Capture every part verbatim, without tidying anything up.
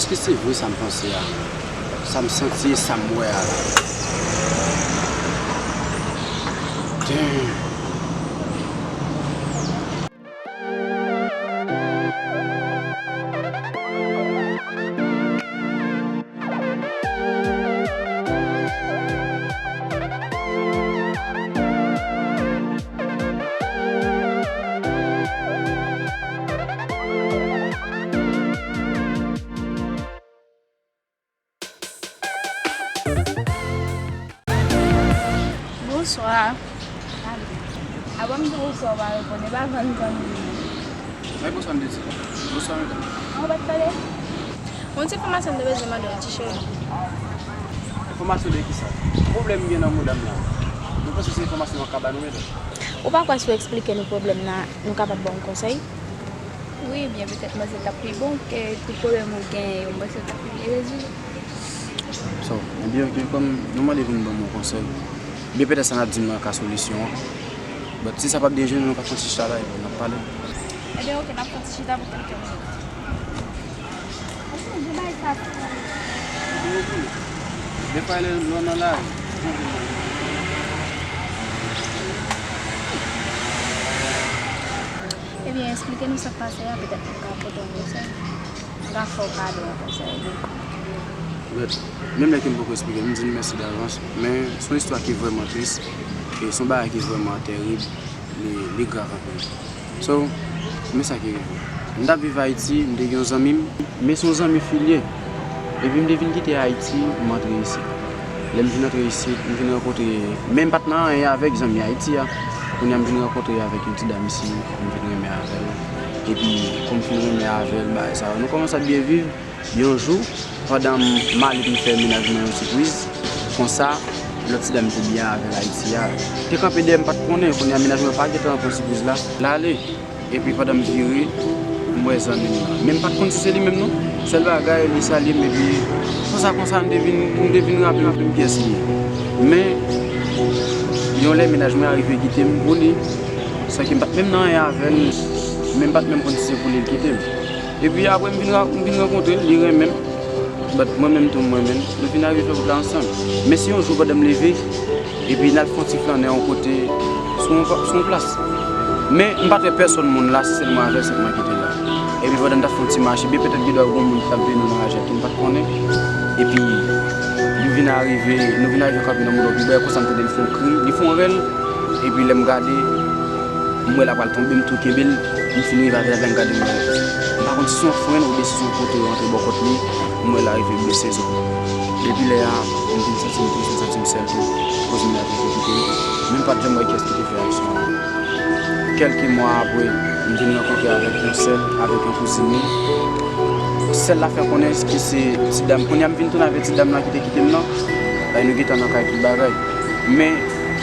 Si se vre sa m panse a, sa m santi e sa m wè a la. Damn. Bonswa. Apa m di bonswa, w pa reponn, e pa vann zanmi m. Bay bonswa m te di. Bonswa, medam. An, w pa t tande? Yon ti enfòmasyon m te bezwen mande w, ti cheri. Enfòmasyon de kisa? Ki pwoblèm m gen nan mouda m la? Nou panse se enfòmasyon m ap ka ba nou, medam? Ou pa kwè si w eksplike nou pwoblèm nan, nou kapab ba w yon konsèy? Wi, byen petèt manzè t ap pi bon ke tout pwoblèm ou genyen yo, manzè t ap pi byen rezoud. So, ebyen, oke, kòm nou mande pou nou ban m yon konsèy, byen petèt sa n ap di m nan ka solisyon an. But si sa p ap byen jwenn, nou ka fè yon ti chita la epi n ap pale. Ebyen, oke, n ap fè yon ti chita pou kèlke minit. Oke, jan bagay sa fè. Defwa lè nou nan lari. Ebyen, eksplike nou sa k pase a, petèt nou ka pote yon konsèy. M ka fè w kado yon konsèy wi. But, menm lè ke m poko eksplike, m di n mèsi davans, men se yon istwa ki vrèman tris, e se yon bagay ki vrèman tèrib, li, li grav anpil. So, men sa ki rive. M t ap viv Ayiti, m te gen yon zanmi m, men se yon zanmi fi l ye. Epi m te vin kite Ayiti, m antre isit. Lè m vin antre isit, m vin rankontre, men m pa t nan anyen avèk zanmi Ayiti a. Kounye a m vin rankontre avèk yon ti dam isi, m vin renmen avè l. Epi, kòm m fin renmen avè l, bagay sa yo, nou kòmanse ap byen viv. Yon jou, pandan m ale pou m fè mennaj mwen yon sipriz, konsa, lòt ti dam te byen avè l Ayiti a, te kanpe dèyè m, pa t konnen, kounye a mennaj mwen pa gentan pran sipriz la, l ale. Epi pandan m vire, m wè zanmi m nan. Men m pa t konn si se li menm non. Sèl bagay, li salye m epi konsa, konsa, m te vin, m te vin raple m, raple m kiyès li ye. Men, yon lè mennaj mwen arive kite m pou li, san ke m pa t menm nan anyen avè l, men m pa t menm konn si se pou li l kite m. Epi apre m vin ra-, m vin rankontre l, li renmen m. But mwen menm tou m renmen l. Nou vin arive fè wout la ansanm. Men se yon jou pandan m leve, epi n al fè yon ti flannen yon kote, sou yon, sou yon plas. Men m pa t wè pèsòn moun la, se sèl mwen avè l, se mwen ki te la. Epi pandan n t ap fè yon ti mache, byen petèt gen dwa gen yon moun ki t ap vini nan raje a ke m pa t konnen. Epi li vin arive, nou vin arive kanpe nan moto pi bè, konsa m tande l fè yon kri, li fè yon rèl. Epi lè m gade, m wè l ap pral tonbe, m tou kenbe l, m fin rive avè l, lè m gade m wè. M pa konn si se yon fren oubyen si se yon poto yo antre bò kòt li, m wè l arive blese zo. Depi lè a, m vin santi m tris, m santi m sèl tou, koz m la te kite m. Men m pa t janm wè kiyès ki te fè aksyon an. Kèlke mwa apre, m vin rankontre avèk yon sè l, avèk yon kouzin li. Sè l la fè konnen ke se ti dam. Kounye a m vin tounen avè ti dam lan ki te kite m nan. Bay nou gentan nan kay tout bagay. Men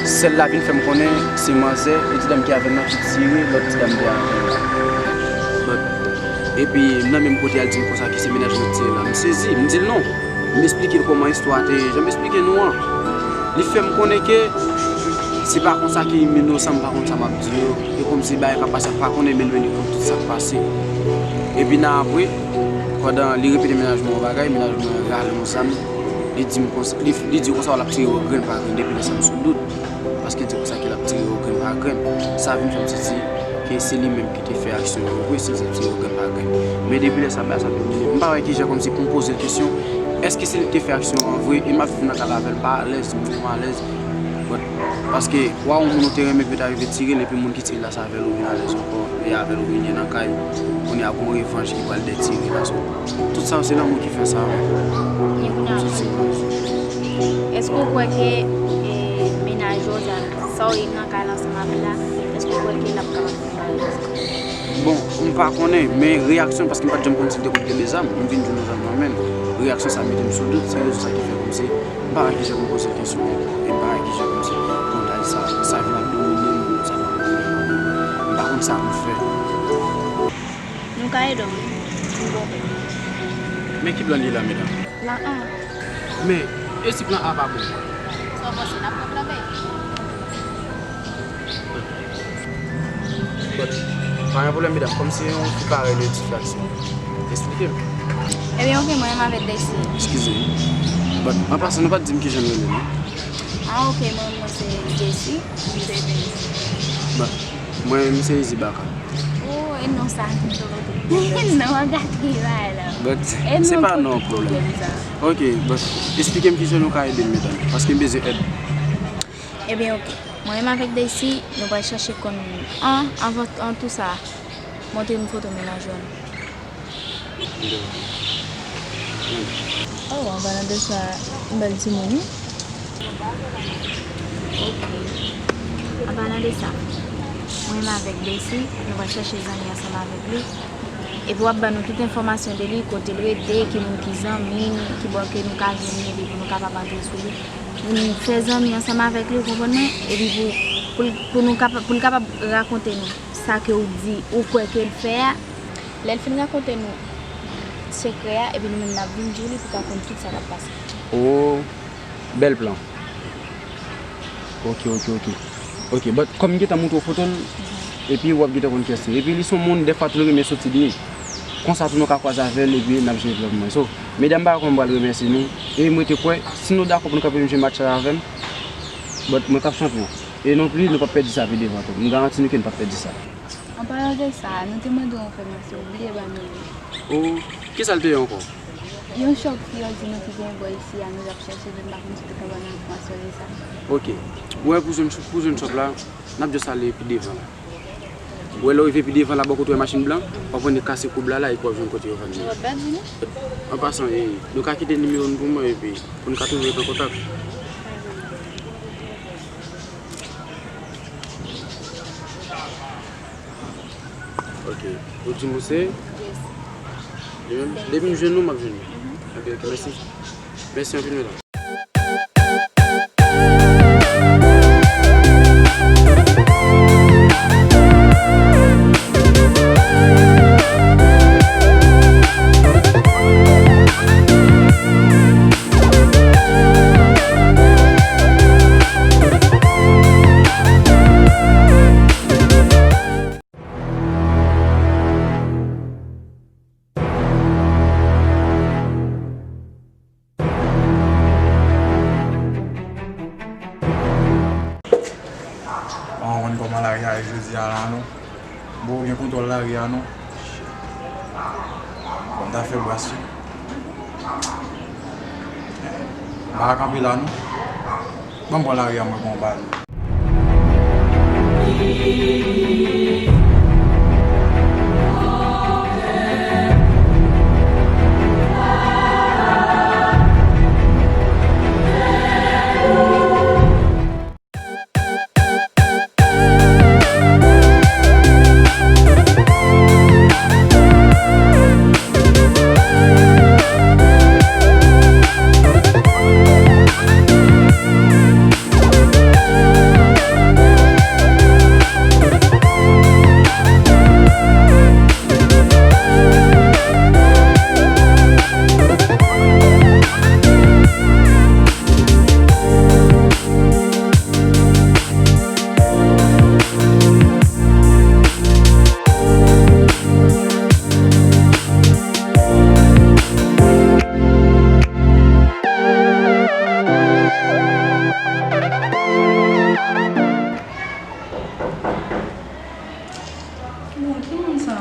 sè l la vin fè m konnen se manzè e ti dam ki avè l nan ki tire lòt ti dam ki avè l la. But, epi nan menm kote a l di m konsa ke se mennaj mwen ki tire l la. M sezi, m di l non. M esplike l kòman istwa a te ye, jan m esplike nou an. Li fè m konnen ke se pa konsa ke inosan, m pa konn sa m ap di yo. E kòmsi bagay k ap pase a, m pa konnen, men l vin konn tout sa k pase. Epi nan apre, pandan li repete mennaj mwen yon bagay, mennaj mwen rale yon zam, li di m konsa, li, li di konsa l ap tire yo grenn pa grenn, depi lè sa m sou dout. Paske di konsa ke l ap tire yo grenn pa grenn. Sa vin fè m santi ke se li menm ki te fè aksyon yo vre, si l te tire yo grenn pa grenn. Men depi lè sa, bagay sa domine m. M pa wè kijan kòmsi pou m poze l kesyon, èske se li ki te fè aksyon an vre? E m ap viv nan kay la avè l, m pa alèz, m vrèman alèz. But, paske w a yon moun ou te renmen, epi yo t arive tire l, epi moun ki tire l la se avè l ou vin alèz ankò, e avè l ou vin ye nan kay. Kounye a gon revanj ki pral dèyè tire la, so, tout sa yo se lanmou ki fè sa. Tout se lanmou. Èske w kwè ke, e, mennaj ou sa, sa w ye nan kay la ansanm avè l la, èske w kwè ke l ap kapab fè bagay konsa? Bon, m pa konnen, men reyaksyon, paske m pa t janm konn si l te konn kenbe zam, m vin jwenn yon zam nan men l. Reyaksyon sa mete m sou dout, se rezon sa ki fè kòmsi m pa wè kijan pou m poze l kesyon ankò, e m pa wè kijan kòmsi pou m ta di sa, sa vin ap domine m, sa vin ap domine m. M pa konn sa pou m fè. Nou ka ede w wi. Nou bon. Men ki plan li ye la, medam? Plan A. Men, e si plan A pa bon? Sa w panse, n ap pran plan B? But, pa gen pwoblèm, medam. Kòm se yon fi parèy nou ye, ti fi aksyon, eksplike m. Ebyen, ok, mwen menm avèk Daisy. Eskize. But, an pasan, nou pa t di m kijan nou rele, non? Ah, ok, mwen, mwen se Daisy. Mwen se Daisy. But, mwen, mwen se Easy Baka. Oh, e non sa ki m te pote. Non, an gate bagay la. But, se pa non pwoblèm. Ok, but, esplike m kijan nou ka ede m, medam, paske m bezwen èd. Ebyen, ok. Mwen menm avèk Daisy, nou pral chache konn an, anvan an tou sa, montre m foto mennaj ou an. Oh, an palan de sa, yon bèl timoun, wi. Ok. An palan de sa, mwen menm avèk Daisy, nou pral chache zanmi ansanm avèk li. Epi w ap ban nou tout enfòmasyon de li, kote l rete, ki moun ki zanmi l, ki bò ke nou ka jwenn li, epi pou nou kapab antre sou li. Pou n fè zanmi ansanm avèk li, ou konprann mwen? Epi pou, pou, pou nou kapa-, pou l kapab rakonte nou sa ke w di, ou kwè ke l fè a. Lè l fin rakonte nou sekrè a, epi nou menm n ap vin di w li pou w ka konn tout sa k ap pase. Oh, bèl plan. Ok, ok, ok. Ok, but kòm m gentan montre w foto l, epi w ap gentan konn kiyès li ye. Epi li se yon moun, dèfwa tou l renmen soti dèyè. Konsa tou nou ka kwaze avè l, epi n ap jere pwoblèm mwen. So, medam, m pa konn mwen pral remèsye nou. E m rete kwè, si nou dakò pou nou kanpe jwe match la avè m, but mwen k ap chanpyon. E non plis, nou p ap pèdi sa pi devan tou. M garanti nou ke nou p ap pèdi sa. An palan de sa, nou te mande w enfòmasyon, ou bliye ba nou li. Oh, kisa l te ye ankò? Yon shop ki yo di nou ki gen bò isi a, nou t ap chèche li, m pa konn si w te ka ban nou enfòmasyon de sa. Ok. Ou wè pou jwenn, pou jwenn shop la, n ap just ale pi devan la. Ou wè lè w rive pi devan la, bò kote w wè machin blan, w ap annik kase koub la la epi w ap jwenn kote yo vann li. An pasan, e, nou ka kite nimewo n pou mwen epi pou n ka toujou ret an kontak. Ok. Ou di m ou se? Yes. Li menm? Depi m jwenn nou, m ap jwenn nou. Mhm. Ok, ok, mèsi. Mèsi anpil, medam. Bon, ou konn kòman lari a ye jodi a la, non? Bon, ou gen kontwòl lari a, non? Bon, m ta fè bras, wi. M pa ka kanpe la, non. Ban m pran lari a, mwen, bon, bal. Bon, ki moun sa?